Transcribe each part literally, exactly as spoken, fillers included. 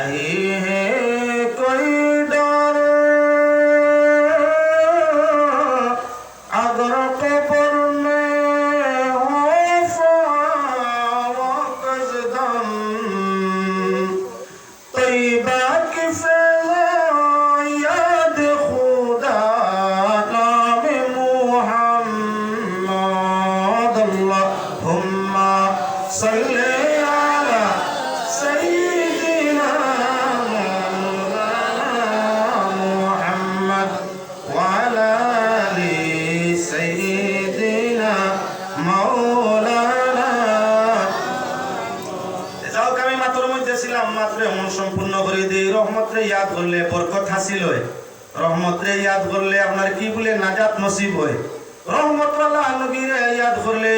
نہیں ہے کوئی ڈر، اگر قبر میں ہو فاوق زدم، طیبہ کی فضا یاد خدا، نام محمد۔ اللہم صل علی سیدنا مولانا محمد وعلی آل سیدنا مولانا। যাউক, আমি মাতর মধ্যে ছিলাম, মাতরে মন সম্পূর্ণ করি দেই। রহমতরে ইয়াদ করলে বরকত হাসিল অয়। রহমতরে ইয়াদ করলে আপনার কি বুলে নাজাত নসিব অয়। রহমতওয়ালা নবীরে ইয়াদ করলে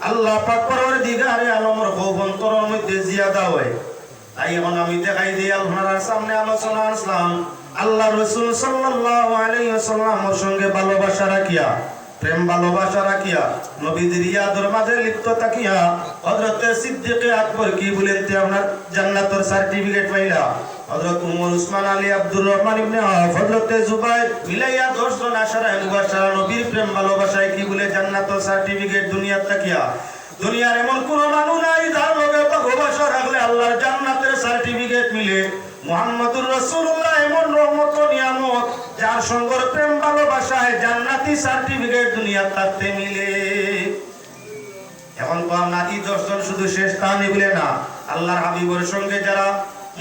আল্লাহ পাক পরওয়ারদিগারে আলমর খৌফ অন্তরর মধ্যে জিয়াদা অয়। তাই এখন আমি দেখাই দেই, আপনারার সামনে আলোচনা আনছলাম আল্লার রসুল সাল্লাল্লাহু আলাইহি ওয়াসাল্লামর সঙ্গে ভালোবাসা রাখিয়া, প্রেম ভালোবাসা রাখিয়া, নবীজির ইয়াদর মাঝে লিপ্ত থাকিয়া হযরতে সিদ্দিকে আকবর কি বুলেন তে আপনার জান্নাতর certificate পাইলা। হযরত উমর, উসমান, আলী, আব্দুর রহমান ইবনে আওফ, হযরতে জুবাইর মিলাইয়া দশ জন আশারায়ে মুবাশশারা নবীর প্রেম ভালোবাসায় কি বুলে জান্নাতর certificate দুনিয়াত থাকিয়া। দুনিয়ার এমন কুনু মানুষ নাই যার লগে ভালোবাসা রাখলে আল্লার জান্নাতর certificate মিলে। মুহাম্মাদুর রাসূলুল্লাহ এমন রহমত ও নিয়ামত, যার সঙ্গর প্রেম ভালোবাসায় জান্নাতি certificate দুনিয়াত থাকতে মিলে। এখন তো আপনার ই দশ জন শুধু শেষ তা নি বুলে না, আল্লার হাবিবর সঙ্গে যারা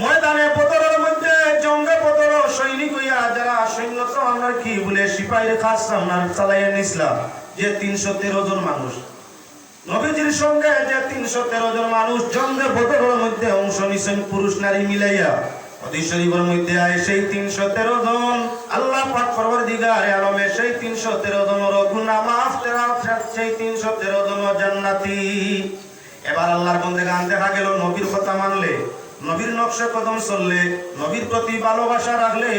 ময়দানে বদরর মধ্যে, জঙ্গে বদরর সৈনিক অইয়া যারা সৈন্য তো আপনার কি বুলে সিপাহীর কাজ আপনার চালাইয়া নিছলা, যে তিনশো তেরো জন মানুষ, নবীজির সঙ্গে যে তিনশো তেরো জন মানুষ জঙ্গে বদরর মধ্যে অংশ নিছইন পুরুষ নারী মিলাইয়া, হাদিস শরীফর মধ্যে আয়, সেই তিনশো তেরো জন আল্লাহ পাক পরওয়ারদিগারে আলমে সেই তিনশো তেরো জনর গুনাহ মাফ করার, সেই তিনশো তেরো জন জান্নাতি। এবার আল্লার বন্দেগান দেখা গেল নবীর কথা মানলে, নবীর নকশে কদম চললে, নবীর প্রতি ভালোবাসা রাখলে,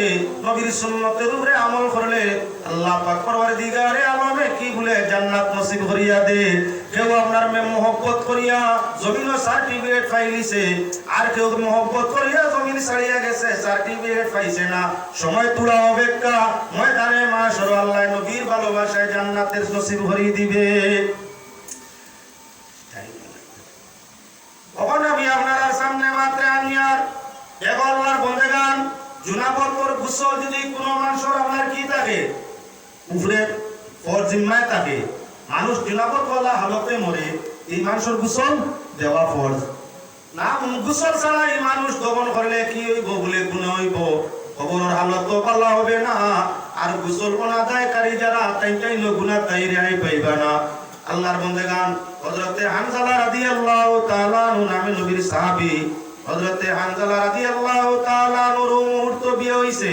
নবীর সুন্নতর উপরে আমল করলে আল্লাহ পাক পরওয়ারদিগারে আলমে কি বুলে জান্নাত নসিব করিয়া দে। কেউ আপনার মে-, মহব্বত করিয়া জমিনও certificate পাইলিছে, আর কেউ মহব্বত করিয়া জমিন ছাড়িয়া গেছে, certificate পাইছে না। সময় থুড়া অপেক্ষা, ময়দানে মাশরো আল্লায় নবীর ভালোবাসায় জান্নাতর নসিব করি দিবে। এখন আমি আপনারার সামনে মাতরে আনিয়ার, এগো আল্লার বন্দেগান, জুনাবতর গোসল যদি কুনু মানষর আপনার কি থাকে, উপরে ফরজ জিম্মায় থাকে, মানুষ জুনাবতওয়ালা হালতে মরে, ই মানষর গোসল দেওয়া ফরজ। না, গোসল ছাড়া ই মানুষ দফন করলে কি অইবো বুলে গুনাহ অইবো, কবরর হালত তো ভালা হবে না। আর গোসল অনাদায়কারী যারা, তাইন তাইন গুনাহ তাই রেহাই পাইবা না। আল্লার বন্দেগান, হযরতে হানজালা রাদিয়াল্লাহু তাআলা আনহু নামে নবীর সাহাবী, হযরতে হানজালা রাদিয়াল্লাহু তাআলা আনহুর মুহূর্ত বিয়া অইছে,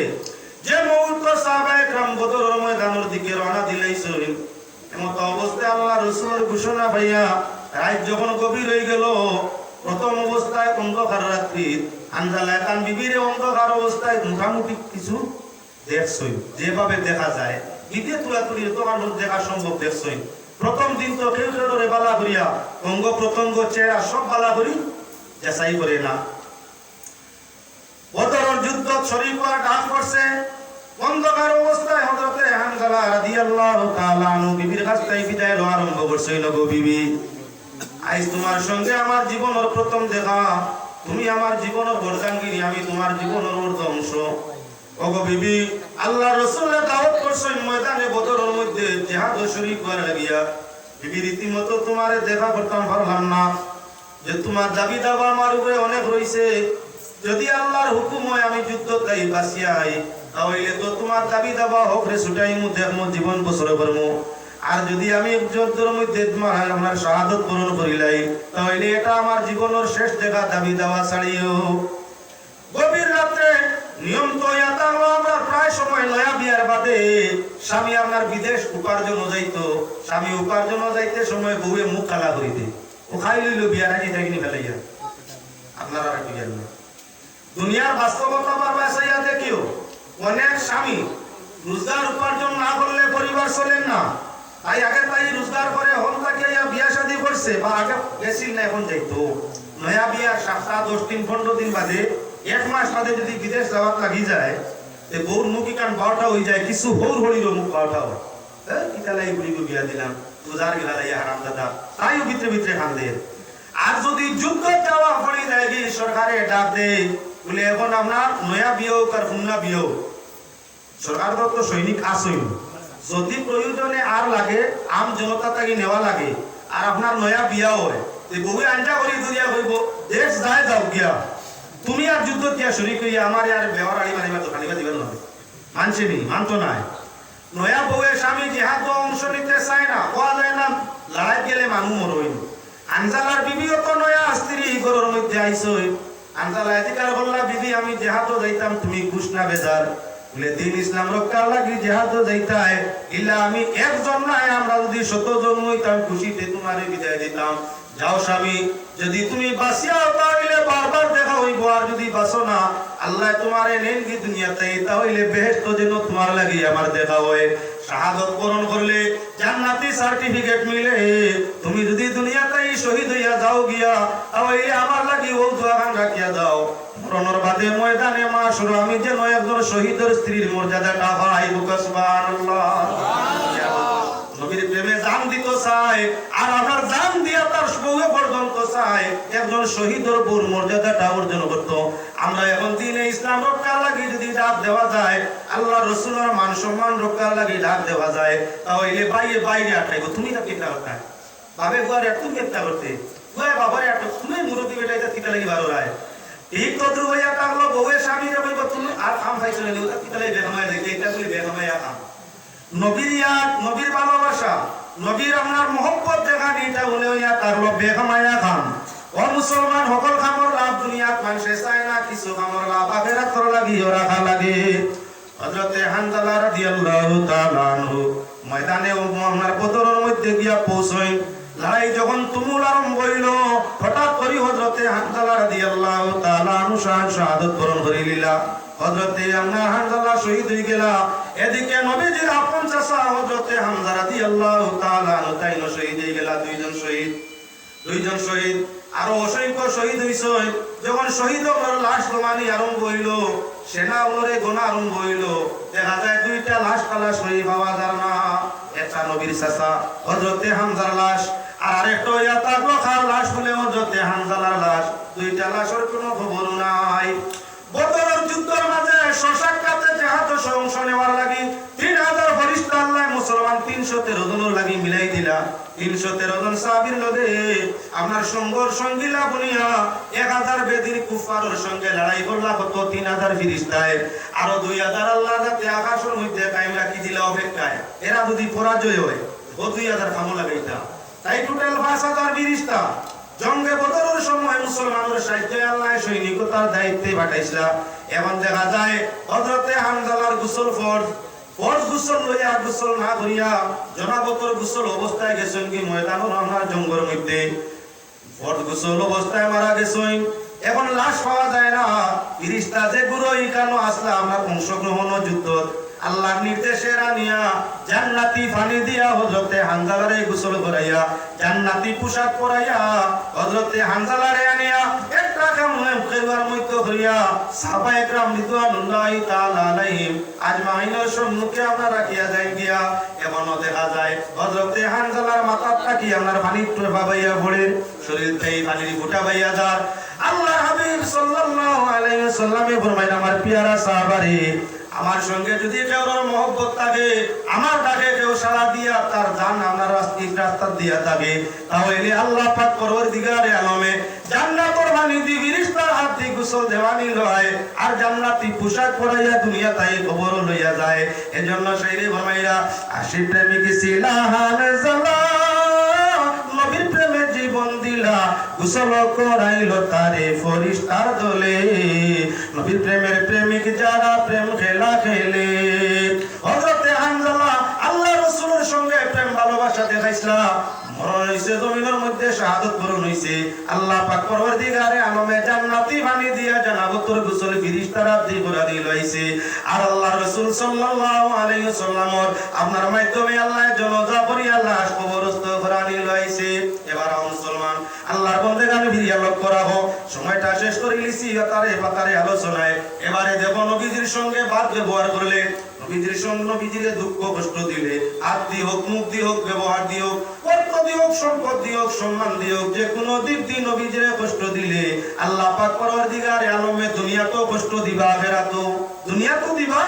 যে মুহূর্ত সাহাবায়ে কেরাম বদরর ময়দানর দিকে রওনা দিলাইছইন, এমত অবস্থায় আল্লার রসুলর ঘোষণা পাইয়া রাইত যখন গভীর অইগেল, প্রথম অবস্থায় অন্ধকার রাত্রি, হানজালায় তান বিবিরে অন্ধকার অবস্থায় মোটামুটি কিছু দেখছইন, যেভাবে দেখা যায়, বিবিয়ে তুড়াতুড়ি অত মানুষ দেখা সম্ভব দেখছইন। প্রথম দিন তো কেউ কেউরে ভালা করিয়া অঙ্গ প্রত্যঙ্গ চেহারা সব ভালা করি যাচাই করে না। বদরর যুদ্ধত শরীক অওয়ার ডাক পড়ছে। অন্ধকার অবস্থায় হযরতে হানজালা রাদিয়াল্লাহু তাআলা আনহু বিবির কাছ থাকি বিদায় লওয়া আরম্ভ করছইন, "ওগো বিবি, আইজ তুমার সঙ্গে আমার জীবনর প্রথম দেখা, তুমি আমার জীবনর অর্ধাঙ্গিনী, আমি তুমার জীবনর অর্ধ অংশ।" ওগো বিবি, আল্লার রসুলে দাওয়াত করছইন ময়দানে বদরর মধ্যে জেহাদো শরীক অওয়ার লাগিয়া। বিবি, রীতিমতো তুমারে দেখা করতাম পারলাম না, যে তুমার দাবি দাওয়া আমার উপরে অনেক রইছে। যদি আল্লার হুকুম অয় আমি যুদ্ধত থাকি বাচিয়া আই, তা অইলে তো তুমার দাবি দাওয়া হকরে ছুটাইমু, দেখমু, জীবন বছরে করমু। আর যদি আমি যুদ্ধর মধ্যে তুমার, আমার শাহাদত বরণ করিলাই, তা অইলে এটা আমার জীবনর শেষ দেখা, দাবি দাওয়া ছাড়িও। গভীর রাত্রে নিয়ম তো ইয়া থাকলো, আমরা প্রায় সময় নয়া বিয়ার বাদে স্বামী আপনার বিদেশ উপার্জনও যাইতো, স্বামী উপার্জনও যাইতে সময় বউয়ে মুখ কালা করি দে, ও খাই লইল বিয়ার আগে যাইনি ফেলাইয়া। আপনারা আর কি জানবেন? দুনিয়ার বাস্তবতা বারবার চাইয়া দেখিও, অনেক স্বামী রোজগার উপার্জন না করলে পরিবার চলের না। তাই আগে তাই রোজগার করে হন তাকে ইয়া বিয়া শাদী করছে বা আগে গেছিল না, এখন যাইতো। নয়া বিয়ার সপ্তাহ দশ দিন, পনেরো দিন বাদে এক মাস বাদে যদি বিদেশ যাওয়াত লাগি যায়, তে বউর মুখ ইখান বারোটা অই যায়, কিছু হউর হড়িরও মুখ বারোটা অয়। এ, কিতার লাগি বুড়িগু বিয়া দিলাম, রোজার গিলা লাইয়া হারাম দাদা, তাইও ভিতরে ভিতরে কান্দে। আর যদি যুদ্ধ যাওয়া পড়ি যায় কি, সরকারে ডাক দেয়, বলে, "এখন আপনার নয়া বিয়া অউক আর পুরনা বিয়া অউক, সরকারর তো সৈনিক আছইন, যদি প্রয়োজনে আর লাগে, আম জনতা থাকি নেওয়া লাগে, আর আপনার নয়া বিয়া অয়, তে বউয়ে আঞ্জা করি ধরিয়া কইবো, 'দেশ যায় যাও গিয়া, তুমি আর যুদ্ধ দিয়া শরিক অইয়া আমারে আর বেওয়ার আড়ি মারিবার তো খালিবা দিবার নয়।'" মানছে নি? মানতো নায়। নয়া বউয়ে স্বামী জেহাদো অংশ নিতে চায় না, কওয়া যায় না, লড়াইত গেলে মানু মরইন। হানজালার বিবিও তো নয়া স্ত্রী, ঘরর মধ্যে আইছইন। হানজালায় জিকার করলা, "বিবি, আমি জেহাদো যাইতাম, তুমি খুশ না বেজার?" বলে, "দ্বীন ইসলাম রক্ষার লাগি জেহাদো যাইতায়, ইলা আমি একজন নায়, আমরা যদি শতজন অইতাম, খুশিতে তুমারে বিদায় দিতাম। যাও স্বামী, যদি তুমি বাঁচিয়া অও, তা অইলে বারবার দেখা অইবো, আর যদি বাঁচো না, আল্লায় তুমারে নেইন গি দুনিয়াত থাকি, তা অইলে বেহেশতো যেন তুমার লাগি আমার দেখা অয়।" শাহাদত বরণ করলে জান্নাতি certificate মিলে। তুমি যদি দুনিয়াত থাকি শহীদ অইয়া যাও গিয়া, তা অইলে আমার লাগি অউ দোয়াখান রাখিয়া যাও, মরণর বাদে ময়দানে মাশরো আমি যেন একজন শহীদর স্ত্রীর মর্যাদাটা পাই। বউক্কা সুবহানাল্লাহ। নবীর প্রেমে জান দিতো চায়, আর আপনার জান দিয়া তার বউয়ে পর্যন্ত চায় একজন শহীদর বউর মর্যাদাটা অর্জন করতো। আমরা এখন দ্বীনে ইসলাম রক্ষার লাগি যদি ডাক দেওয়া যায়, আল্লার রসুলর মান সম্মান রক্ষার লাগি ডাক দেওয়া যায়, তা অইলে ভাইয়ে ভাইরে আটকাইবো, "তুমি ইতা কিতা করতায়? বাবে পুয়ারে তুমি কিতা করতে? পুয়ায় বাবারে আটকাইবো, তুমি মুরব্বি বেটা, ইতা কিতার লাগি বারো রায়?" ঠিক তদ্রুপ অইয়া থাকলো, বউয়ে স্বামীরে কইবো, "তুমি আর কাম পাইছো না নি, অতা কিতার লাগি বেকামায় যাইতে, ইতা তুমি বেকামায়া কাম।" নবীর ইয়াদ, নবীর ভালোবাসা, নবীর আপনার মহব্বত দেখানি, ইটা অইয়া থাকলো বেকামায়া কাম। ও মুসলমান, হকল কামর লাভ দুনিয়াত মানষে চায় না, কিছু কামর লাভ আখেরাতর লাগিও রাখা লাগে। হযরতে হানজালা রাদিয়াল্লাহু তাআলা আনহু ময়দানে ও আপনার বদরর মধ্যে গিয়া পৌঁছইন। লড়াই যখন তুমুল আরম্ভ অইলো, হঠাৎ করি হযরতে হানজালা রাদিয়াল্লাহু তাআলা আনহু শাহাদ-, শাহাদত বরণ করিলিলা। হযরতে আপনার হানজালা শহীদ অইগেলা। এদিকে নবীজির আপন চাচা হযরতে হামজা রাদিয়াল্লাহু তাআলা আনহু তাইনও শহীদ অইগেলা, দুইজন শহীদ। দুইজন শহীদ, আরো অসংখ্য শহীদ অইছইন। যখন শহীদ অকলর লাশ দমানি আরম্ভ অইলো, সেনা অকলরে গনা আরম্ভ অইলো, দেখা যায় দুইটা লাশ তালাশ করি পাওয়া যার না। একটা নবীর চাচা হযরতে হামজার লাশ, আর আরেকটা অইয়া থাকলো কার লাশ, বলে হযরতে হানজালার লাশ। দুইটা লাশর কোনো খবরও নাই। বদরর যুদ্ধর মাঝে স্বসাক্ষাতে জেহাদো অংশ নেওয়ার লাগি তিন হাজার ফিরিস্তা আল্লায় মুসলমান তিনশো তেরো জনর লাগি মিলাই দিলা। তিনশো তেরো জন সাহাবীর লগে আপনার সঙ্গর সঙ্গিলা বনিয়া এক হাজার বেদিন কুফফারর সঙ্গে লড়াই করলা কত? তিন হাজার ফিরিস্তায়। আরো দুই হাজার আল্লার রাতে আকাশর মধ্যে কায়েম রাখি দিলা অপেক্ষায়। এরা যদি পরাজয় অয়, ও দুই হাজার কামো লাগাইতা। তাই total পাঁচ হাজার ফিরিস্তা। জঙ্গে বদরর সময় মুসলমানর সাহায্যে আল্লায় সৈনিকতার দায়িত্বে পাঠাইছলা। এখন দেখা যায় হযরতে হানজালার গোসল ফরজ, ফরজ গোসল লইয়া গোসল না করিয়া জনাবতর গোসল অবস্থায় গেছইন কি ময়দানর আপনার জঙ্গর মধ্যে। ফরজ গোসল অবস্থায় মারা গেছইন। এখন লাশ পাওয়া যায় না। ফিরিস্তা যেগুলো ইখানো আছলা আপনার অংশগ্রহণ যুদ্ধত, আল্লার নির্দেশে এরা নিয়া জান্নাতি পানি দিয়া হযরতে হানজালারে গোসল করাইয়া, জান্নাতি পোশাক পরাইয়া, হযরতে হানজালারে আনিয়া একটা কামড়ে খেলুয়ার মধ্যে করিয়া সাহাবা একরাম রিদওয়ানুল্লাহি তাআলা আলাইহিম আজমাইনর সম্মুখে আমরা রাখিয়া যাই গিয়া। এমনও দেখা যায় হযরতে হানজালার মাথার থাকি আপনার পানির টোপা বাইয়া পড়ে, শরীর থাকি পানির ফুটা বাইয়া যার। আল্লার হাবিব সাল্লাল্লাহু আলাইহি ওয়াসাল্লামে ফরমাইন, "আমার পিয়ারা সাহাবারে, আমার সঙ্গে যদি কেউর মহব্বত থাকে, আমার ডাকে কেউ সাড়া দিয়া তার জান আপনার রাস-, এই রাস্তাত দিয়া থাকে, তা অইলে আল্লাহ পাক পরওয়ারদিগারে আলমে জান্নাতর পানি দি ফিরিস্তার হাত দি গোসল দেওয়ানি লয়, আর জান্নাতি পোশাক পরাইয়া দুনিয়া থাকি কবরো লইয়া যায়।" এজন্য শাইরে ফরমাইরা, "আশিক প্রেমিক ছিলা হানজালা, নবীর প্রেমে জীবন দিলা, গোসল করাইল তারে ফিরিস্তার দলে।" নবীর প্রেমের প্রেমিক যারা প্রেম খেলা খেলে। হযরতে হানজালা আল্লার রসুলর সঙ্গে প্রেম ভালোবাসা দেখাইছলা। মরণ অইছে, জমিনর মধ্যে শাহাদত বরণ অইছে। আল্লাহ পাক পরওয়ারদিগারে আলমে জান্নাতি পানি দিয়া জানাবতর গোসল ফিরিস্তার হাত দি করানি লইছে। আর আল্লার রসুল সাল্লাল্লাহু আলাইহি ওয়াসাল্লামর আপনার মাধ্যমে আল্লায় জানাজা পড়িয়া লাশ কবরস্থ করানি লইছে। এবার মুসলমান আল্লাহর বন্দেগানে ফিরিয়া লক্ষ্য রাখো, সময়টা শেষ করি লিছি পাতারে পাতারে আলোচনায়। এবারে দেখো নবীজির সঙ্গে বদ ব্যবহার করলে, নবীজির সঙ্গে নবীজিরে দুঃখ কষ্ট দিলে, হাত দি হোক, মুখ দি হোক, ব্যবহার দি হোক, অর্থ দি হোক, সম্পদ দি হোক, সম্মান দি হোক, যে কোনো দিক দি নবীজিরে কষ্ট দিলে আল্লাহ পাক পরওয়ারদিগারে আলমে দুনিয়াতেও কষ্ট দিবা, আখেরাতও। দুনিয়াতেও দিবা,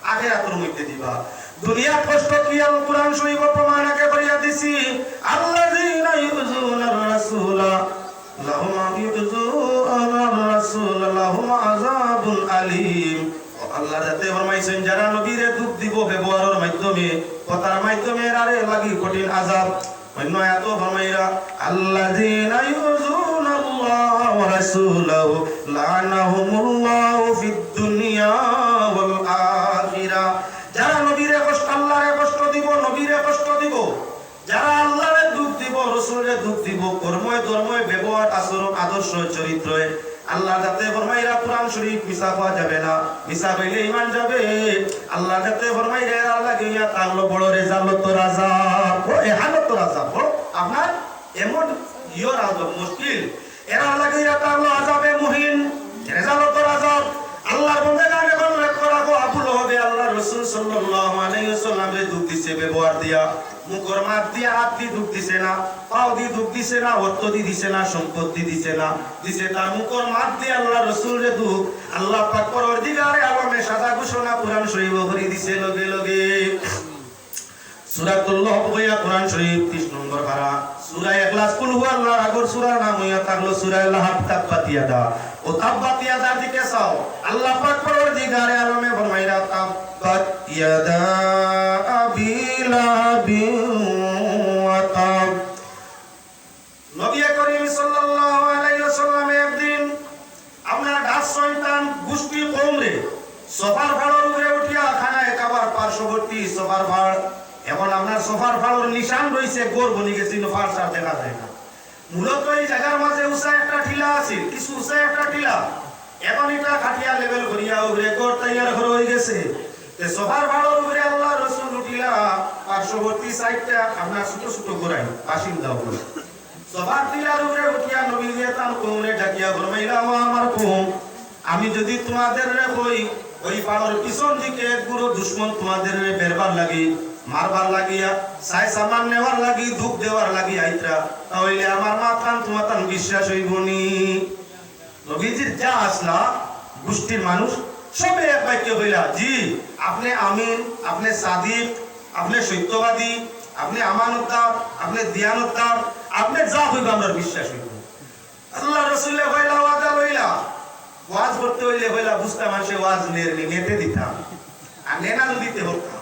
আখেরাতর মধ্যে দিবা। দুনিয়াত কষ্ট কি? আল কোরআন শরীফ প্রমাণ আগে করিয়া দিছি, আল্লাযীনা ইউযুনার রাসূলা লাহুম ইউযুনার রাসূলা লাহুম আযাবুন আলীম। ও আল্লাহর জাতে ফরমাইছেন, যারা নবীরে দুঃখ দিব ব্যবহারের মাধ্যমে, কথার মাধ্যমে, এরার লাগি কঠিন আযাব। অন্য আয়াতও ফরমাইরা, আল্লাযীনা ইউযুনাল্লাহা ওয়া রাসূলাহু লাআনাহুমুল্লাহু ফিদ দুনিয়া ওয়াল আখিরা। যারা নবীরে কষ্ট, আল্লাহরে কষ্ট দিব, নবীরে কষ্ট দিব, যারা আল্লাহরে দুঃখ দিব, রসুলরে দুঃখ দিব, কর্মে ধর্মে, ব্যবহার, আচরণ, আদর্শ, চরিত্রে, আল্লাহর জাতে ফরমাইরা কোরআন শরীফ মিছা কওয়া যাবে না, মিছা কইলে ইমান যাবে। আল্লাহর জাতে ফরমাইরা এরার লাগি ইয়া থাকলো বড় রেজালতর আযাব, ও এহানতর আযাব, ও আপনার এমন ইয়র আযাব মুশকিল। এরার লাগি ইয়া থাকলো আযাবে মুহিন, রেজালতর আযাব। আল্লাহর বন্দেগান, এখন লক্ষ্য রাখো, আবু লহবে আল্লাহর রসুল সাল্লাল্লাহু আলাইহি ওয়াসাল্লামরে দুঃখ দিছে ব্যবহার দিয়া, মুখর মাত দিয়া, হাত দি দুঃখ দিছে না, পাও দি দুঃখ দিছে না, অর্থ দি দিছে না, সম্পদ দি দিছে না, দিছে তার মুখর মাত দিয়া আল্লাহর রসুলরে দুঃখ। আল্লাহ পাক পরওয়ারদিগারে আলমে সাজা ঘোষণা কোরআন শরীফ করি দিছে লগে লগে। সূরাতুল লাহব হইয়া কোরআন শরীফ ত্রিশ নম্বর পারা। সূরা ইখলাস, কুল হুয়াল্লাহর আগর সূরার নাম হইয়া থাকলো সূরা লাহব, তাব্বাত ইয়াদা। ও তাব্বাত ইয়াদার দিকে চাও, আল্লাহ পাক পরওয়ারদিগারে আলমে ফরমাইরা, তাব্বাত ইয়াদা আবি লাহাবিন ওয়া তাব। নবী করিম সাল্লাল্লাহু আলাইহি ওয়াসাল্লামে একদিন আপনার ডাকছইন তান গোষ্ঠী কওমরে সফার পাহাড়র উপরে উঠিয়া খানায়ে কাবার পার্শ্ববর্তী সফার পাহাড়। এখন আপনার সফার পাহাড়র নিশান রইছে, ঘর বনি গেছে, কিন্তু পাহাড় ছাড়া দেখা যায় না। মূলত এই জাগার মাঝে উঁচা একটা টিলা আছিল, কিছু উঁচা একটা টিলা। এখন ইটা কাটিয়া লেভেল করিয়া উপরে ঘর তৈয়ার করা হই গেছে। তে সফার পাহাড়র উপরে আল্লাহর রসুল উঠিলা, পার্শ্ববর্তী সাইডটা আপনার ছোট ছোট ঘর আইন, বাসিন্দা অকল। সফার টিলার উপরে উঠিয়া নবীজিয়ে তান কওমরে ডাকিয়া ফরমাইলা, "ও আমার কওম, আমি যদি তোমাদেররে কই, ওই পাহাড়র পিছন দিকে এক গুরু দুশমন তোমাদেররে বেরবার লাগি, মারবার লাগিয়া, সায় সামান নেওয়ার লাগি, দুঃখ দেওয়ার লাগি আইতরা, তা অইলে আমার মাতখান তোমাতান বিশ্বাস অইবো নি?" নবীজির যা আছলা গোষ্ঠীর মানুষ সবে এক বাক্যে কইলা, "জি, আপনে আমিন, আপনে সাদিক, আপনে সত্যবাদী, আপনে আমানতদার, আপনে দিয়ানতদার, আপনে যা কইবা আমরার বিশ্বাস অইবো।" আল্লাহর রসুলে কইলা, "ওয়াদা লইলা?" ওয়াজ করতে অইলে কইলা, "বুঝতা মানষে ওয়াজ নের নি, নেতে দিতাম, আর নেনা যদি তে হরতাম।"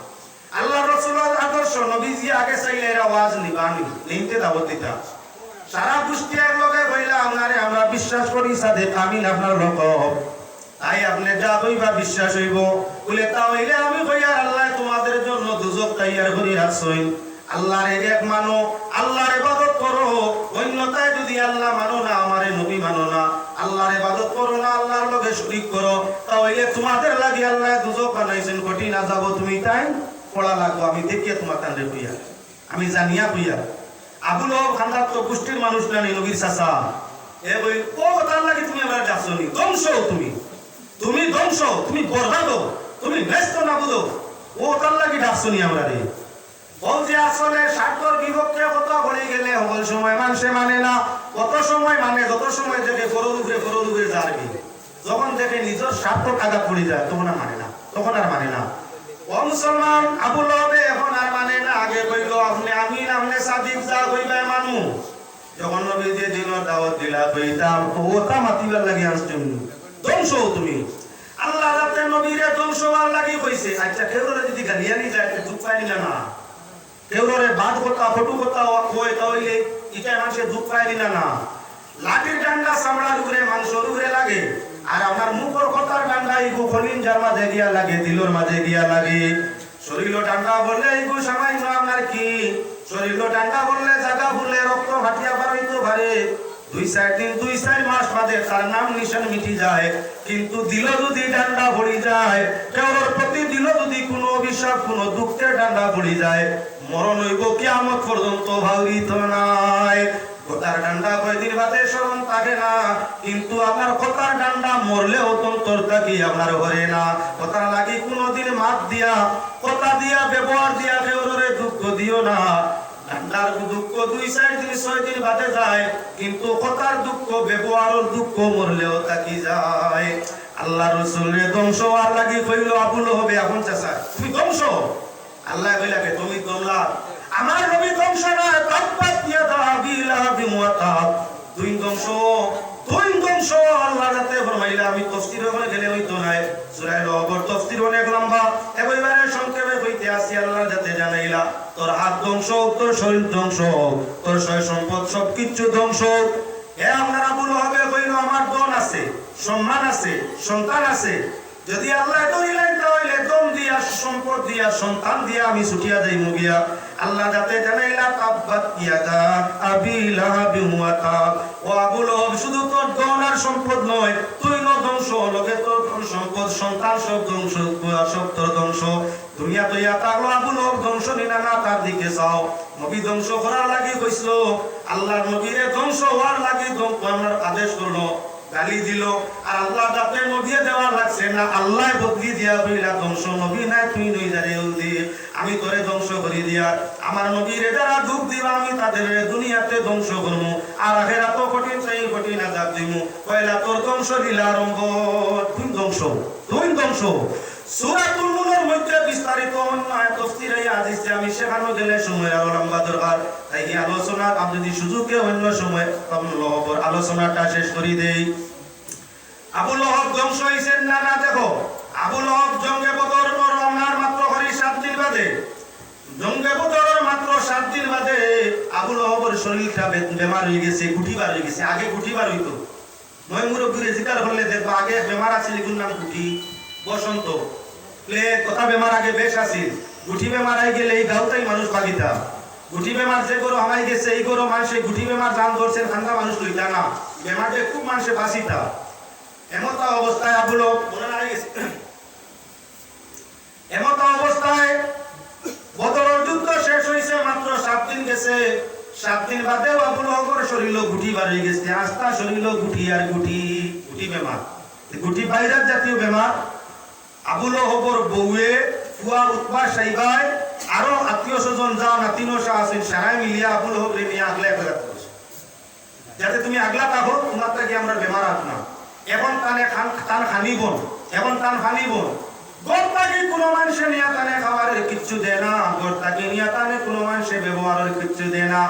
আল্লাহর রসুলর আদর্শ, নবীজি আগে চাইলে এরা ওয়াজ নিবা নি, নিতে দাওয়াত দিতা। সারা গোষ্ঠী এক লগে কইলা, "আপনারে আমরা বিশ্বাস করি, সাদিক আমিন আপনার লকব। তাই আপনে যা কইবা বিশ্বাস অইবো।" বলে, "তা অইলে আমি কইয়ার আল্লায় তোমাদের জন্য দুজখ তৈয়ার করি রাখছইন। আল্লারে এক মানো, আল্লার ইবাদত করো, অন্যথায় যদি আল্লা মানো না, আমারে নবী মানো না, আল্লার ইবাদত করো না, আল্লার লগে শরিক করো, তা অইলে তোমাদের লাগি আল্লায় দুজখ বানাইছইন, কঠিন আযাবো তুমি তাইন পড়া লাগবো, আমি দেখিয়া তোমাতানরে কইয়ার, আমি জানিয়া কইয়ার।" আবু লহব খান্দাত তো গোষ্ঠীর মানুষ না নি, নবীর চাচা। এ কইল, "ও, তার লাগি তুমি আমারে ডাকছো নি? ধ্বংস তুমি, তুমি ধ্বংস, তুমি বরবাদ, তুমি নেস্ত নাবুদ। ও, তার লাগি ডাকছো নি আমরারে?" বলছি, আসলে স্বার্থর বিপক্ষে কথা বলি গেলে হকল সময় মানষে মানে না, কত সময় মানে, যত সময় দেখে ফরর উপরে, ফরর উপরে যারবি। যখন দেখে নিজর স্বার্থ আঘাত পড়ি যায়, তখন আর মানে না, তখন আর মানে না। ও মুসলমান, আবু লহবে এখন আর মানে না। আগে কইলো, "আপনে আমিন, আপনে সাদিক, যা কইবায় মানু।" যখন নবীজিয়ে দিনর দাওয়াত দিলা, কইতাম, "ও, তা মাতিবার লাগি আনছইন, ধ্বংস তুমি। আল্লায় রাতে নবীরে ধ্বংস হওয়ার লাগি কইছে।" আচ্ছা, কেউরে যদি গালিয়া নি যায়, তে দুখ পাইলি না, না? কেউরে বাদ কথা, কটু কথা কয়, তা অইলে ইটা মানষে দুখ পাইলি না, না? লাঠির ডান্ডা চামড়ার উপরে, মাংসর উপরে লাগে, আর আপনার মুখর কথার ডান্ডা ইগু কলিজার মাঝে গিয়া লাগে, দিলর মাঝে গিয়া লাগে। শরীরও ঠান্ডা পড়লে ইগু সামান্য আপনার কি, শরীরও ঠান্ডা পড়লে জাগা ফুলে রক্ত ফাটিয়া বার অইতো পারে। দুই চাইর দিন, দুই চাইর মাস বাদে তার নাম নিশান মিটি যায়, কিন্তু দিল যদি ঠান্ডা পড়ি যায়, কেউর প্রতি দিল যদি কোনো অভিশাপ, কোনো দুঃখের ঠান্ডা পড়ি যায়, মরণ অইবো কিয়ামত পর্যন্ত ভাউরিত নায়। কথার ডান্ডা কয়দিন বাদে স্মরণ থাকে না, কিন্তু আমার কথার ডান্ডা মরলেও অন্তর থাকি আপনার হরে না। কথার লাগি কোনোদিন মাত দিয়া, কথা দিয়া, ব্যবহার দিয়া কেউরে দুঃখ দিও না। ডান্ডার দুঃখ দুই চাইর দিন, ছয় দিন বাদে যায়, কিন্তু কথার দুঃখ, ব্যবহারর দুঃখ মরলেও থাকি যায়। আল্লার রসুলরে ধ্বংস হওয়ার লাগি কইলো আবু লহবে, "এখন চাচা তুমি ধ্বংস।" আল্লায় কইলা, "কে তুমি দমলা? আমার নবী ধ্বংস না, তাব্বাত ইয়াদা আবি লাহাবিন ওয়া তাব।" দুইন ধ্বংস, দুইন ধ্বংস। আল্লার জাতে ফরমাইলা, আমি তফসির ওখানে গেলে হইতো নায়। সূরা লহবর তফসির অনেক লম্বা, এবারে সংক্ষেপে কইতে আসি। আল্লার জাতে জানাইলা, তোর হাত ধ্বংস হোক, তোর শরীর ধ্বংস হোক, তোর সয় সম্পদ সব কিচ্ছু ধ্বংস হোক। এ আপনার আবু লহবে কইলো, আমার ধন আছে, সম্মান আছে, সন্তান আছে, যদি আল্লায় ধরিলাইন, তাহলে ধন দিয়া, সম্পদ দিয়া, সন্তান দিয়া আমি ছুটিয়া যাইমু গিয়া। আল্লার জাতে জানাইলা, তাব্বাত ইয়াদা আবি লাহাবিন ওয়া তাব। ও আবু লহব, শুধু তোর ধন আর সম্পদ নয়, তুইনও ধ্বংস, লগে তোর ধন সম্পদ, সন্তান সব ধ্বংস, পুয়া সব তোর ধ্বংস। দুনিয়াত ইয়া থাকলো আবু লহব ধ্বংস নি না, না, তার দিকে চাও। নবী ধ্বংস করার লাগি কইছিল, আল্লার নবীরে ধ্বংস হওয়ার লাগি ধ্বংস আপনার আদেশ করলো। গালি দিল। আর আল্লার জাতে নবীয়ে দেওয়া লাগছে না, আল্লায় বদলি দিয়া কইলা, ধ্বংস নবী নায়, তুই নই যারে ইহুদি, আমি তোরে ধ্বংস করি দিয়ার। আমার নবীরে যারা দুখ দিবা, আমি তাদের দুনিয়াতে ধ্বংস করমু, আর আখেরাতও কঠিন চাই কঠিন আযাব দিমু। কইলা, তোর ধ্বংস লীলা আরম্ভ, তুই ধ্বংস, তুই ধ্বংস। সূরাতুল নূরর মধ্যে বিস্তারিত অন্য আয়াত তফসিরে হাদিসে আমি সেখানো গেলে সময় আরো লম্বা দরকার। তাই এই আলোচনা আমি যদি সুযোগে অন্য সময় আবু লহবর আলোচনাটা শেষ করি দেই। আবু লহব ধ্বংস হইছেন না? না, দেখো, আবু লহব জঙ্গে বদর রওনার মাত্র করি সাত দিন বাদে, জঙ্গে বদরর মাত্র সাত দিন বাদে আবু লহবর শরীরটা বে-, বেমার হয়ে গেছে, গুটি বার হয়ে গেছে। আগে গুটি বার হইতো, ময় মুরব্বীরে জিকার করলে দেখবা, আগে বেমার আছিল, এগুর নাম গুটি, বসন্ত, প্লেগ, কথা বেমার আগে বেশ আছিল। গুটি বেমার আই গেলে এই গাঁওটাই মানুষ বাগিতা। গুটি বেমার যে গরো হামাই গেছে, এই গরো মানুষে গুটি বেমার জান ধরছে, ঠান্ডা মানুষ লইতা না। বেমারে খুব মানুষে বাঁচিতা। এমতা অবস্থায় আবু লহব মনে নাই গেছে। এমতা অবস্থায় বদরর যুদ্ধ শেষ হইছে, মাত্র সাত দিন গেছে। সাত দিন বাদেও আবু লহবর শরীরও গুটি বার হয়ে গেছে, আস্তা শরীরও গুটি আর গুটি, গুটি বেমার, গুটি ভাইরাস জাতীয় বেমার। আবু লহবর বউয়ে, ফুয়া উতবা সাইবায়, আরো আত্মীয় স্বজন যা নাতিন সা আছেন, সারাই মিলিয়া আবু লহবরে নিয়া আগলা এক জাগাত করছে। যাতে তুমি আগলা থাকো, তোমার থাকি আমরা বেমার আত না। এখন তানে খান, তান খানি বন, এখন তান খানি বন। ঘর থাকি কোনো মানুষে নিয়া তানে খাওয়ার কিচ্ছু দেয় না, ঘর থাকি নিয়া তানে কোনো মানুষে ব্যবহারের কিচ্ছু দেয় না।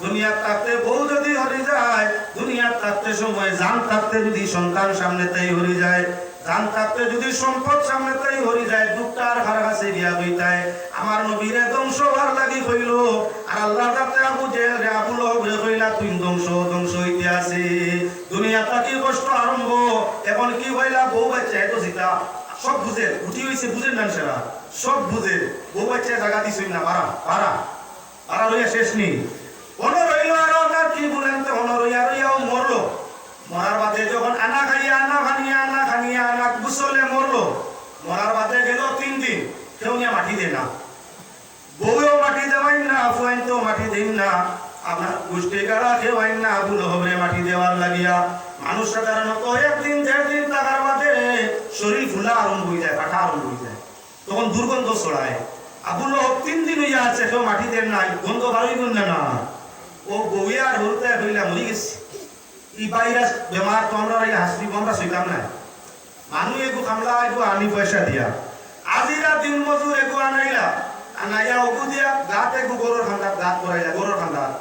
দুনিয়াত থাকতে বউ যদি হরি যায়, দুনিয়াত থাকতে সময় জান থাকতে যদি সন্তান সামনে তাই হরি যায়, জান থাকতে যদি সম্পদ সামনে তাই হরি যায়, দুঃখটা আর কার কাছে গিয়া কইতায়। আমার নবীরে ধ্বংস হওয়ার লাগি কইলো, আর আল্লার জাতে আবু জেহেলরে, আবু লহবরে কইলা, তুই ধ্বংস, ধ্বংস হইতে আছে। দুনিয়া থাকি কষ্ট আরম্ভ। এখন কি কইলা, বউ বাচ্চা এত জিতা, সব বুঝের, গুটি হইছে, বুঝের না সেরা, সব বুঝের। বউ বাচ্চা জাগা দিছইন না, পারা, পারা, পারা লইয়া শেষ নি। অনো রইল আরো না, কি বলেন তো, অনো রইয়া রইয়াও মরলো। মরার বাদে যখন আনা খাইয়া, আনা খানিয়া, আনা খানিয়া, আনা গোসলে মরলো। মরার বাদে গেল তিন দিন, কেউ নিয়া মাটি দেয় না। বউয়েও মাটি দেওয়াইন না, ফুয়াইনতেও মাটি দেইন না, আপনার গোষ্ঠী গাড়া কেউ আইন না আবু লহবরে মাটি দেওয়ার লাগিয়া। মানুষ সাধারণত একদিন দেড় দিন থাকার বাদে শরীর ফুলা আরম্ভ হয়ে যায়, ফাটা আরম্ভ হয়ে যায়, তখন দুর্গন্ধ ছড়ায়। আবু লহব তিন দিন হইয়া আছে, কেউ মাটি দেন নাই, গন্ধ বারোই গুণ না। ও বউয়ে আর হরুতায় হইলা মরি গেছে। ই ভাইরাস বেমার তো আমরা এই হাসি আমরা সইতাম না। মানু এগু খামলা এগু আনি পয়সা দিয়া, আজিরা দিন মজুর এগু আনাইলা, আনাইয়া ওগু দিয়া গাত এগু গরুর খান্দাত গাত করাইলা, গরুর খান্দাত,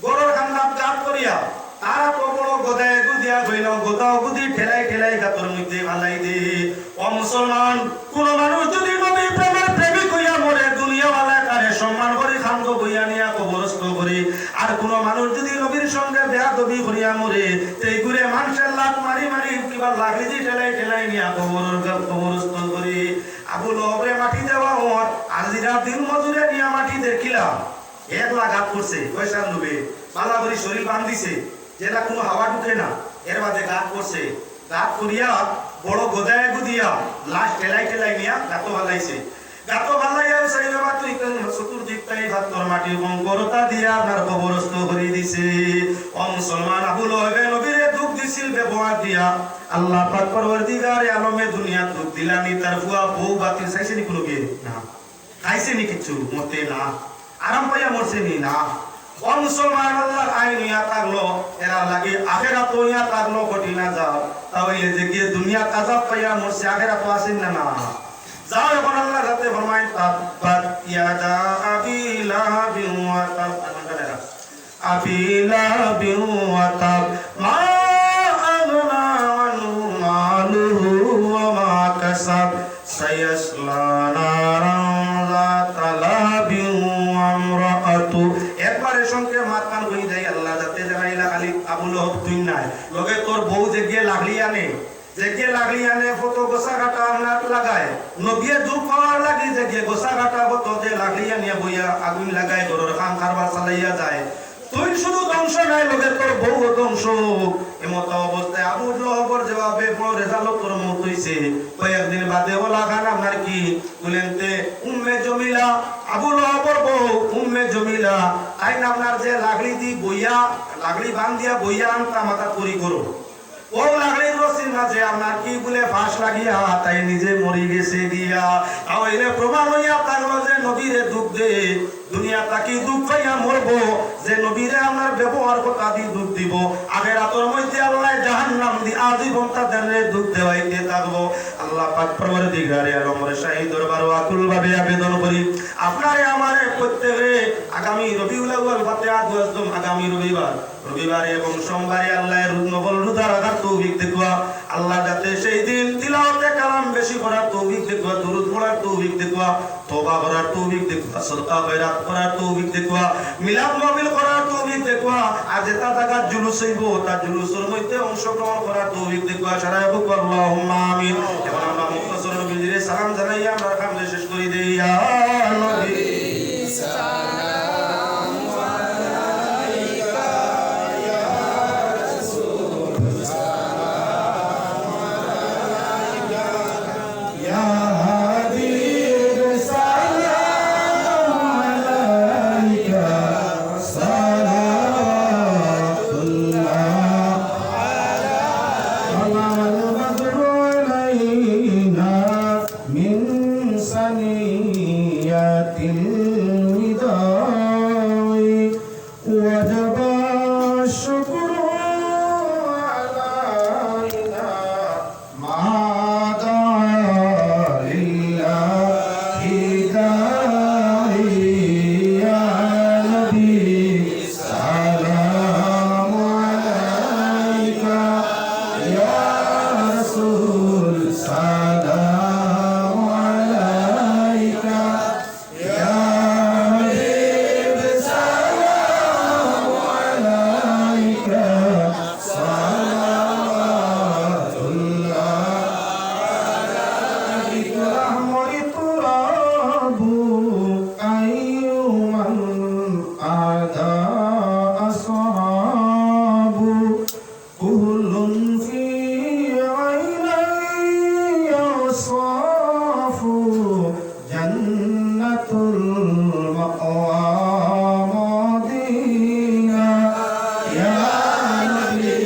গরুর খান্দাত গাত করিয়া তারা তো বড় গদা এগু দিয়া ধইলা, গদা ওগু দি ঠেলাই ঠেলাই গাতর মধ্যে ফালাই দে। ও মুসলমান, কোন মানুষ যদি নবী প্রেমের প্রেমিক হইয়া মরে, দুনিয়াওয়ালা তারে সম্মান করি খান্দ বইয়া নিয়া কবরস্থ করি। আর কোন মানুষ যদি নবীর সঙ্গে বেয়াদবি করিয়া মরে, তেইগুরে মানুষের লাত মারি মারি কিবা লাঠি দি ঠেলাই ঠেলাই নিয়া কবর, কবরস্থ করি। আবু লহবরে মাটি দেওয়া হওয়ার আজিরা দিন মজুরে নিয়া মাটি দেখিলা। একলা গাত করছে, পয়সার লোভে, বালা করি শরীর বান্ধিছে, যেটা কোনো হাওয়া ঢুকে না, এর বাদে গাত করছে। গাত করিয়া বড় গদায় গুদিয়া লাশ ঠেলাই ঠেলাই নিয়া গাতো ফালাইছে। গাতো ফালাইয়া উসাইলামাতুল কাজ্জাব চতুর্দিক তাই পাথর মাটি কঙ্করতা দিয়া আপনার কবরস্থ করি দিছে। ও মুসলমান, আবু লহবে নবীরে দুখ দিছিল ব্যবহার দিয়া। আল্লাহ পাক পরওয়ারদিগারে আলমে দুনিয়াত দুখ দিলানি, তার ফুয়া বউ বাতিল চাইছে নি কুনু গিয়ে? না। খাইছে নি কিচ্ছু? মতে না। আরাম পাইয়া মরছে নি? না। ও মুসলমান, আল্লাহর আইন অইয়া থাকলো, এরার লাগি আখেরাত অইয়া থাকলো কঠিন আযাব। তা অইলে যেগিয়ে দুনিয়াত আযাব পাইয়া মরছে, আখেরাত আছেন না? না। যাও, এখন আল্লাহর কাছে ফরমাইন, "তাব্বাত ইয়াদা আবি লাহাবিন ওয়া তাব।" আবি লাহাবিন ওয়া তাব। মা আগনা আনহু মালুহু ওয়া মা কাসাব। সায়াসলা নারান যাতা লাহাবিন ওয়া ইমরাআতু। একবারে সংক্ষেপ মাতখান কই যাই, আল্লাহ যাতে জানাইলা খালি আবু লহব তুই নায়। লগে তোর বউ যেগিয়ে লাকড়ি আনে, যেগিয়ে লাকড়ি আনে ফটো গোছা কাটা আপনার লাগায়। নবীয়ে দুখ পাওয়ার লাগি যেগিয়ে গোছা কাটা ফটো যে লাকড়ি আনিয়া বইয়া আগুন লাগায়, ঘরর কাম কারবার চালাইয়া যায়। তুই শুধু ধ্বংস নায়, লগে তোর বউও ধ্বংস। এমত অবস্থায় আবু লহবর জবাবে বড় রেজাল্টর মউত অইছে। কয়েকদিন বাদে ওলা খান আপনার কি বলেন তে উম্মে জমিলা, আবু লহবর বউ উম্মে জমিলা, তাইন আপনার যে লাকড়ি দি বইয়া, লাকড়ি বান্ধিয়া বইয়া আনতা মাথা করি করো। ও লাকড়ির রশির মাঝে আপনার কি বলে ফাঁস লাগিয়া তাই নিজে মরি গেছে গিয়া। তাইলে প্রমাণ অইয়া থাকলো যে নবীরে দুখ দে, দুনিয়া থাকি দুখ পাইয়া মরবো, যে নবীরে আপনার ব্যবহার কথা দি দুখ দিবো, আখেরাতর মধ্যে আল্লাহ জাহান্নাম দি আজীবন তাদেররে দুখ দেওয়াইতে থাকবো। আল্লাহ পাক পরওয়ারদিগারে আলমর শাহী দরবারো আকুল ভাবে আবেদন করি, আপনারে আমারে প্রত্যেকরে আগামী রবিউল আউয়াল ফাতিহা দোয়া আগামী রবিবার রবিবারে এবং সোমবারে আল্লাহ রু-, নফল রোজা রাখার তৌফিক দেউক্কা। আল্লাহ যাতে সেই দিন তিলাওয়াতে কালাম বেশি করার তৌফিক দেউক্কা, দুরূদ পড়ার তৌফিক দেউক্কা, তওবা করার তৌফিক দেউক্কা, সদকা খয়রাত করার তৌফিক দেউক্কা, মিলাদ মাহফিল করার তৌফিক দেউক্কা। আর যেতা জাগাত জুলুস অইবো, তা জুলুসর মধ্যে অংশগ্রহণ করার তৌফিক দেউক্কা। সারায় কউক্কা আল্লাহুম্মা আমিন। এখন আমরা মুখতাসর নবীজিরে সালাম জানাইয়া আমরা কাম শেষ করি দেই। ইয়া নবী। من ثنيات الوداع وجب الشكر علينا ما دعا لله داعي. يا نبي سلام عليك، يا رسول سلام عليك، يا حبيب سلام عليك، صلوات الله عليك. رحمة التراب أيمن أعدى أصحاب كل في عيني أوصاف، جنة المأوى ماضينا. يا نبي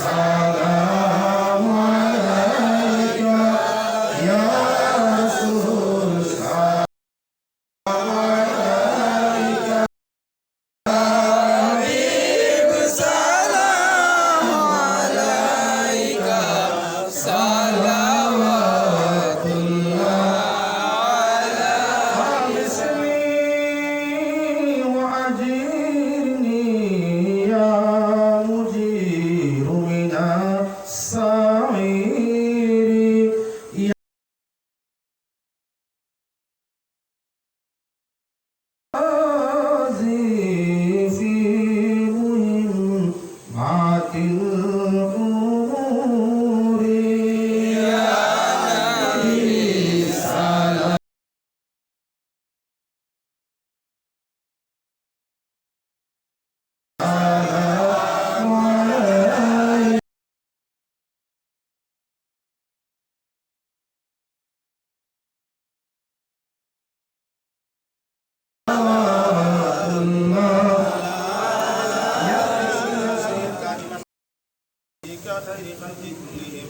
سلام عليك، يا رسول سلام عليك. حبيب سلام عليك، صلوات الله عليك. أغثني وأجرني يا مجير من السعير. غازي في مهمات الأمور. خير خلق كلهم.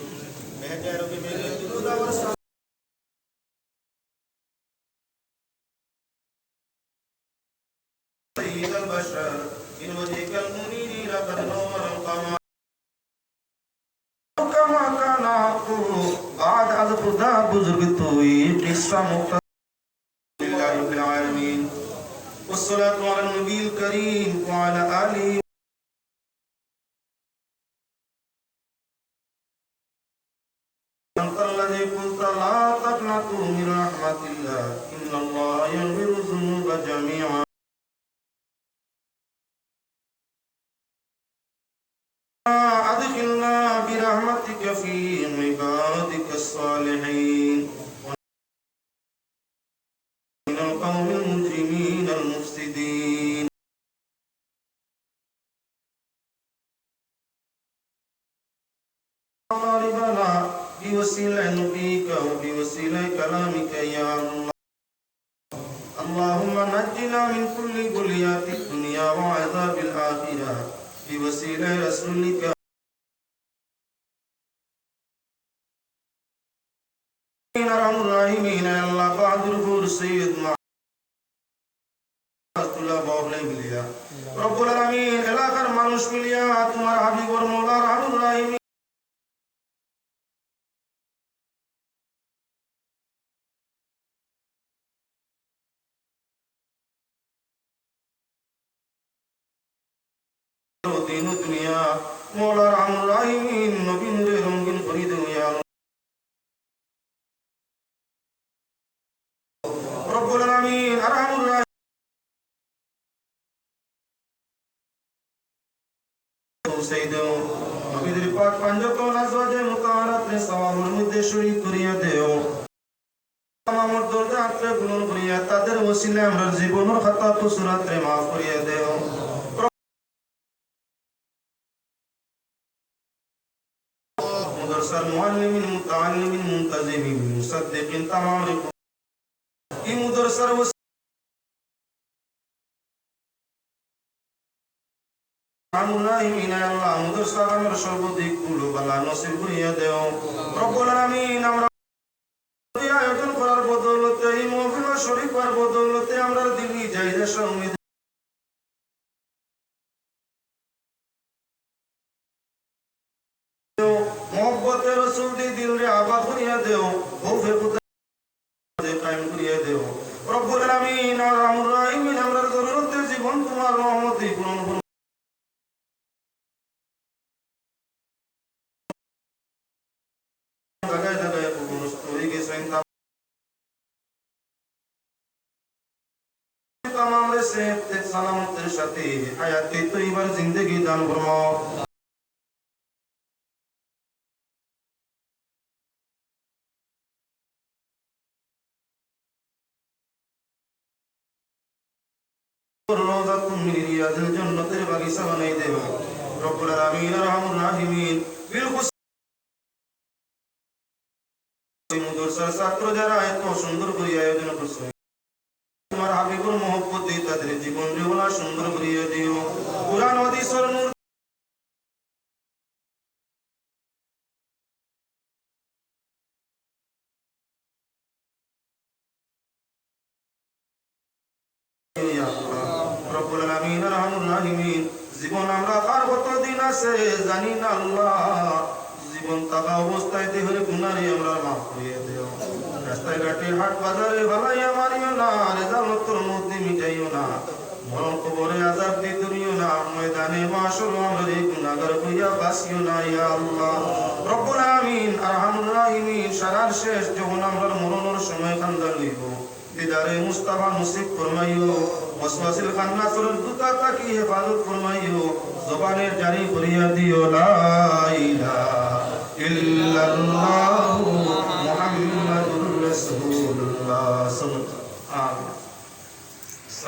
بحق عرب ملة الهدى والسلام. سيد البشر، من وجهك المنير لقد نور القمر. كما كان حقه، بعد از خدا بزرگ توئی، قصہ مختصر۔ لله رب العالمين، والصلاة على النبي الكريم وعلى آله. أنت الذي قلت: لا تقنطوا من رحمة الله، إن الله يغفر الذنوب جميعا. أدخلنا برحمتك في عبادك الصالحين. من القوم المجرمين المفسدين. مطالبنا بوسيلة نبيك وبوسيلة كلامك يا الله. اللهم نجنا من كل بليات الدنيا وعذاب الآخرة بوسيلة رسولك. আরহামুর রাহিমিন, আল্লাহ, বাহাদুরপুর সৈয়দ মাহমুদুল্লাহ বাবলে মিলিয়া, রব্বুল আলামিন, এলাকার মানুষ মিলিয়া তোমার হাবিবর মওলা আরহামুর রাহিমিন দিন দুনিয়া, মওলা আরহামুর রাহিমিন, নবী নূরে রঙিন করি দেও ইয়া আল্লাহ। রব্বুল আলামিন, আরহামুর রাহিমিন, পৌঁছাই দেও। নবীজির পাক পাঞ্জাতন আজওয়াজে মুতাহারাতরে সওয়াবর মধ্যে শরীক করিয়া দেও। তামামর দরজাতরে বুলন্দ করিয়া তাদের ওসিলায় আমরার জীবনর খাতা কসুরাতরে মাফ করিয়া দেও। মাদ্রাসার মুআল্লিমিন, মুতাআল্লিমিন, মুনতাজিমিন, মুসাদ্দিকিন, তামাম রে-, এই মাদ্রাসার ওসি-, আরহামুর রাহিমিন, আল্লাহ, মাদ্রাসার সর্বদিক কুল বালা নসিব করিয়া দেও। রব্বুল আলামিন, আমরা এই আয়োজন করার বদৌলতে, এই মাহফিলো শরীক হওয়ার বদৌলতে আমরার দিলি জায়েজ সময় মহব্বতে রসুল দি দিলরে আবাদ করিয়া দেও, খৌফে খুদা কায়েম করিয়া দেও। রব্বুল আলামিন, আরহামুর রাহিমিন, আমরার জরুরতের জীবন তোমার রহমতে পূরণ করো। জাগায় জাগায় কবরস্থ অই গেছইন। তামামরে সেহতে সালামতের সাথে হায়াতে তৈবার জিন্দেগি দান ফরমাও। রওজাতুন মিন রিয়াদিল জান্নাতের বাগিচা বানাই দেও। রব্বুল আলামিন, আরহামুর রাহিমিন, বিল খুস-, এই মাদ্রাসার ছাত্র যারা এত সুন্দর করে আয়োজন করছে, তোমার হাবিবর মহব্বতে তাদের জীবন রেওলা সুন্দর করিয়া দিও। কোরআন হাদিসর নূর ইয়া আল্লাহ, রব্বুল আলামিন, আরহামুর রাহিমিন, জীবন আমরা কার কত দিন আছে জানি না আল্লাহ। জীবন থাকা অবস্থায় দেহর গুনারে আমরা মাফ করিয়া দেও। রাস্তায় ঘাটে হাট বাজারে ফালাইয়া মারিও না, রেজালতর মধ্যে মিটাইও না। মরণ কবরে আজাব দি ধরিও না, ময়দানে মাশরো আমরারে গুনাগার কইয়া বাঁচিও না, ইয়া আল্লাহ। রব্বুল আমিন, আরহামুর রাহিমিন, সারার শেষ যখন আমরার মরণর সময় খান্দান অইবো, দিদারে মুস্তাফা নসিব ফরমাইও, ওয়াসওয়াসিল খান্নাসর দুতা থাকি হেফাজত ফরমাইও, জবানে জারি করিয়া দিও, লা ইলাহা ইল্লাল্লাহ।